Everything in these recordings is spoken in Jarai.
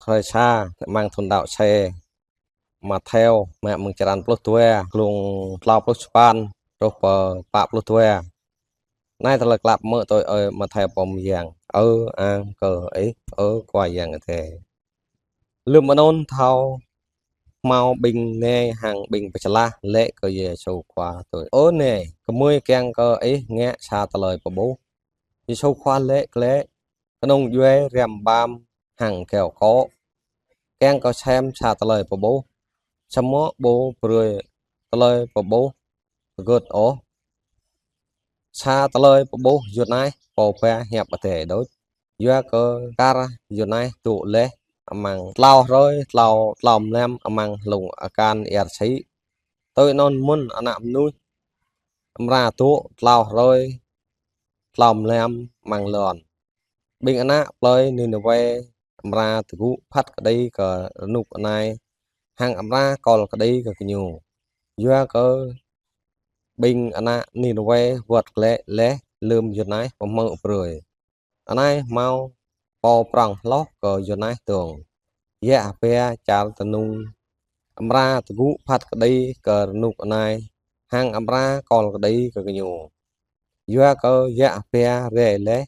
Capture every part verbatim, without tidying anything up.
hrơi sa, amăng thun đăo sĕ. Mattheo, mă mơ̆ng črăn pluh dua, glông klâo pluh sapăn truh pơ pă pluh dua. Anai tơlơi klă mơ̆ tui ơi Mattheo pô mơyang. Ơ ang kơ Ih, ơ Khua Yang Adai. Lơ̆m anŭn thâo hmâo ƀing nai hăng ƀing pơčlah laĭ kơ Yêsu Khua tui: Ơ Nai, gơmơi kiăng kơ Ih ngă sa tơlơi pơƀuh. Yêsu Khua laĭ glaĭ: Kơnung djuai răm ƀăm hăng keo kô̆ kiăng kơ sem sa tơlơi pơƀuh, samơ̆ ƀu brơi tơlơi pơƀuh hơgĕt ôh. Sa tơlơi pơƀuh Yôna pô ba hiăp Adai đôč. Yua kơ kar Yôna dŏ laih amăng klâo hrơi, klâo, klâo mlam amăng hlung akan ia rơsĭ. Tui anŭn mơ̆n Ană Mơnuih amra dŏ klâo hrơi, klâo mlam amăng lŏn. Ƀing ană plơi Niniwê amra tơgŭ phat kơđi kơ rơnŭk anai, hăng amra kol kơđi kơ gơñu. Yua kơ ƀing ană Niniwê wơ̆t glaĭ laih lơ̆m Yôna pơhmư̆ brơi. Anai hmâo pô prŏng hloh kơ Yôna dơ̆ng. Yă hơbia čar tơnung amra tơgŭ phat kơđi kơ rơnŭk anai, hăng amra kol kơđi kơ gơñu. Yua kơ yă hơbia rai laih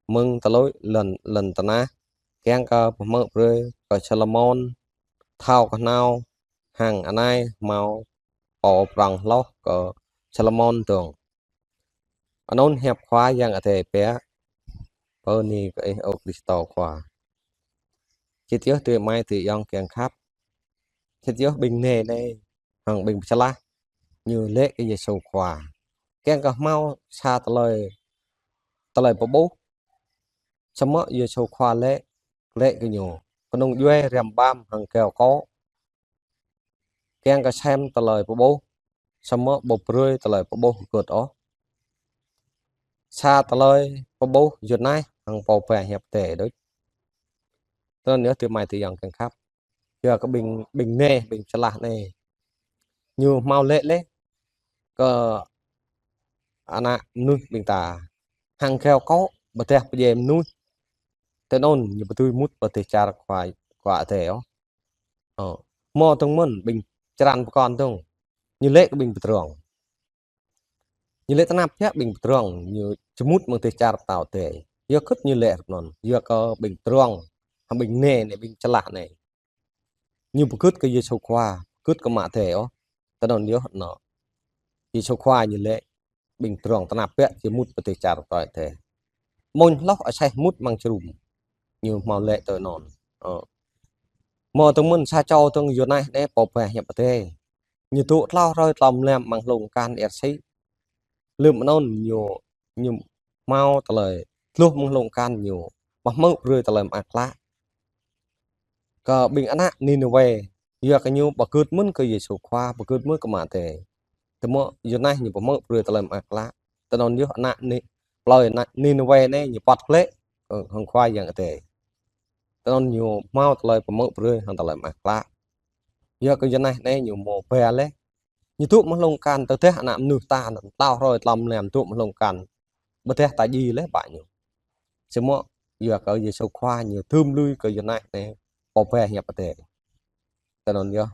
mơ̆ng tơlơi lŏn, lŏn tơnah, kiăng kơ pơhmư̆ brơi kơ Salômôn thâo kơhnâo, hăng anai hmâo pô prŏng hloh kơ Salômôn dơ̆ng. Anŭn hiăp Khua Yang Adai pĕk. Bơni kơ Ih, ơ Krist Khua. Sĭt yơh adơi amai adơi ayŏng kiăng khăp. Sĭt yơh ƀing nai nai hăng ƀing pơčlah ñu laĭ kơ Yêsu Khua. Kiăng kơ hmâo sa tơlơi, tơlơi pơƀuh. Samơ̆ Yêsu Khua laĭ, laĭ kơ ñu: Kơnung djuai răm ƀăm hăng keo kô̆ kiăng kơ sem tơlơi pơƀuh, samơ̆ ƀu brơi tơlơi pơƀuh hơgĕt ôh. Sa tơlơi pơƀuh Yôna hăng pô ba hiăp Adai đôč. Tơnŭn yơh adơi amai adơi ayŏng kiăng khăp. Yua kơ ƀing, ƀing nai, ƀing pơčlah nai, ñu hmâo laĭ laih kơ Ană Mơnuih ƀing ta hăng keo kô̆, ƀơdah pơdjai mơnuih. Tơnŭn ñu ƀu dưi mŭt pơ dêh čar Khua, Khua Adai ôh. Ơ, hmâo dơ̆ng mơ̆n ƀing črăn pơkŏn dơ̆ng, ñu laĭ kơ ƀing pơdrŏng. Ñu laĭ tơnap biă ƀing pơdrŏng, ñu či mŭt amăng dêh čar pơtao Adai. Yua hơgĕt ñu laĭ hrup anŭn? Yua kơ ƀing pơdrŏng, hăng ƀing nai nai, ƀing pơčlah nai, ñu ƀu gưt kơ Yêsu Khua, ƀu gưt kơ Ama Adai ôh. Tơnŭn yơh anŭn Yêsu Khua ñu laĭ ƀing pơdrŏng tơnap biă či mŭt pơ dêh čar pơtao Adai. Mơ̆ng hloh aseh mŭt amăng jơnum. Ñu hmâo laĭ tui anŭn. Ơ. Hmâo dơ̆ng mơ̆n sa čô dơ̆ng Yôna nai pô ba hiăp Adai. Ñu dŏ klâo hrơi klâo mlam amăng hlung akan ia rơsĭ. Lơ̆m anŭn ñu, ñu hmâo tơlơi tluh amăng hlung akan ñu, pơhmư̆ brơi tơlơi mơak klă kơ ƀing ană Niniwê. Yua kơ ñu ƀu gưt mơ̆n kơ Yêsu Khua, ƀu gưt mơ̆n kơ Ama Adai. Tơmơ̆ Yôna ñu pơhmư̆ brơi tơlơi mơak klă. Tơnŭn yơh ană Ni-, plơi ană Niniwê nai ñu pơ̆t glaĭ, ơ, hăng Khua Yang Adai. Tơnŭn ñu hmâo tơlơi pơhmư̆ brơi hăng tơlơi mơak klă. Yua kơ Yôna nai ñu hmâo ba laih. Ñu dŏ amăng hlung akan tơdah Ană Mơnuih ta anŭn klâo hrơi klâo mlam dŏ amăng hlung akan. Ƀơdah ta djai laih ƀă ñu. Samơ̆ yua kơ Yêsu Khua ñu tơm lui kơ Yôna nai pô ba hiăp Adai. Tơnŭn yơh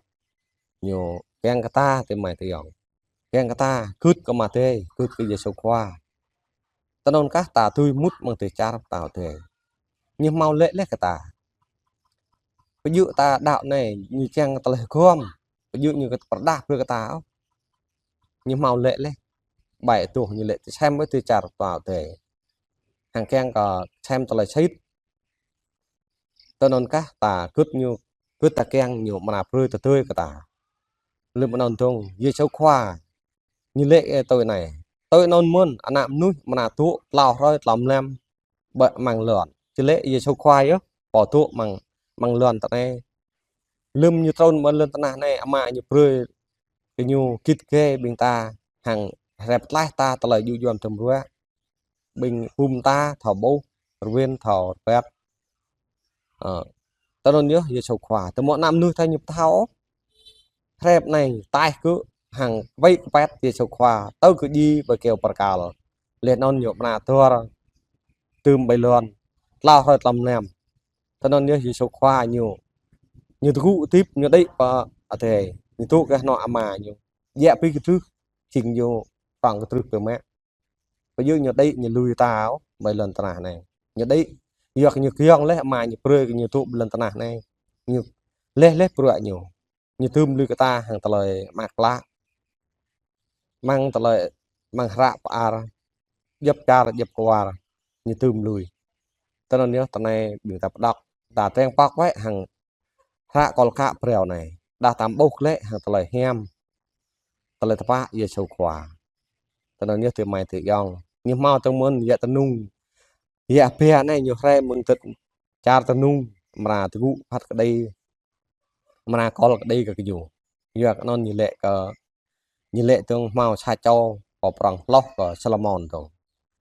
ñu kiăng kơ ta adơi amai adơi ayŏng, kiăng kơ ta gưt kơ Ama Adai, gưt kơ Yêsu Khua. Tơnŭn kah ta dưi mŭt amăng dêh čar pơtao Adai. Ñu hmâo laĭ laih kơ ta. Pơjing ta đaŏ nai, ñu kiăng tơlơi gom, pơjing ñu kơ pơrơđah brơi kơ ta ôh. Ñu hmâo laĭ laih. Bai tuh ñu laĭ tơsem ƀơi dêh čar pơtao Adai. Hăng kiăng kơ sem tơlơi sĭt. Tơnŭn kah ta gưt ñu, gưt ta kiăng ñu amra brơi tơdơi kơ ta. Lơ̆m anŭn dơ̆ng, Yêsu Khua ñu laĭ, ơ, tui anai. Tui anŭn mơ̆n, Ană Mơnuih amra dŏ klâo hrơi klâo mlam ƀơi amăng lŏn. Či laĭ Yêsu Khua yơh, pô dŏ amăng, amăng lŏn tơnah. Lơ̆m ñu trŭn ƀơi lŏn tơnah nai, Ama ñu brơi kơ ñu git gai ƀing ta, hăng hrĕp tlaih ta tơlơi djŭ djuăm tơm ruă. Ƀing bum ta thâo ƀuh, rơwen thâo rơbat. Ơ, tơnŭn yơh Yêsu Khua. Tơmơ̆ Ană Mơnuih ta ñu ƀu thâo ôh. Hrĕp nai taih kơ hăng wai kơpet Yêsu Khua tơ kơ djai ƀơi kơyâo bơrkal. Laih anŭn ñu amra dơr tơm ƀơi lŏn klâo hrơi klâo mlam. Tơ anŭn yơh Yêsu Khua ñu, ñu tơgŭ hơdip, ñu đĭ pơ adai, ñu tŭ kơ hnŏ Ama ñu. Djă pĭ kơtrưh, jing ñu prŏng kơtrưh pơ mă. Pơ yơh ñu đĭ, ñu lui ta ôh ƀơi lŏn tơnah anai. Ñu đĭ, yua kơ ñu kiăng laih Ama ñu brơi kơ ñu tŭ ƀơi lŏn tơnah anai. Ñu laih laih bruă ñu. Ñu dưm lui kơ ta hăng tơlơi mơak klă. Mơ̆ng tơlơi, mơ̆ng hră pơar, djŏp čar, djŏp kwar, ñu dưm lui. Tơ anŭn yơh tơ anai ƀing ta pơđŏk, ta tơ̆ng pŏk wơ̆t hăng hră kol kă phrâo anai. Đah tam ƀuh lĕ hăng tơlơi hiam, tơlơi tơpă Yêsu Khua. Tơ anŭn yơh tơ amai tơ ayŏng. Ñu hmâo tơ̆ng mơ̆n yă tơnung. Yă pia anai ñu hrơi mơ̆ng tơ̆t čar tơnung, amra tơgŭ phat kơđi, amra kol kơđi kơ gơñu. Yua kơ anŭn ñu lĕ kơ, ñu lĕ tơ̆ng hmâo sa čô pô prŏng hloh kơ Salômôn tơ̆ng.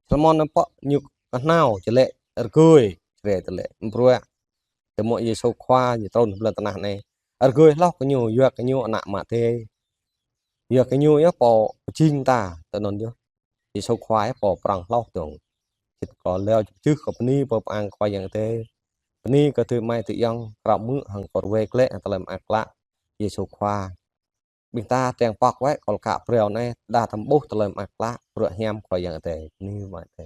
Salômôn anŭn pô ñu kơhnâo, či lĕ rơgơi, či lĕ tơlĕ mbruă. Tơmŏ Yêsu Khua ñu trŭn ƀơi lŏn tơnah anai. Rơgơi hloh kơ ñu, yua kơ ñu ană mă tê. Yua kơ ñu yơh pô pơjing ta, tơ anŭn yơh. Yêsu Khua yơh pô prŏng hloh tơ̆ng. Sĭt kâo leo čơčưh kơ bơni pơpŭ ang Khua Yang Adai. Bơni kơ tơ amai tơ ayŏng, krăp mơ̆ hăng kơ ruai klĕ hăng tơlơi mơak klă Yêsu Khua. Ƀing ta tơ̆ng pŏk wơ̆t kol kă phrâo anai, đah tam ƀuh tơlơi mơak klă, bruă hiam Khua Yang Adai. Bơni amai tơ.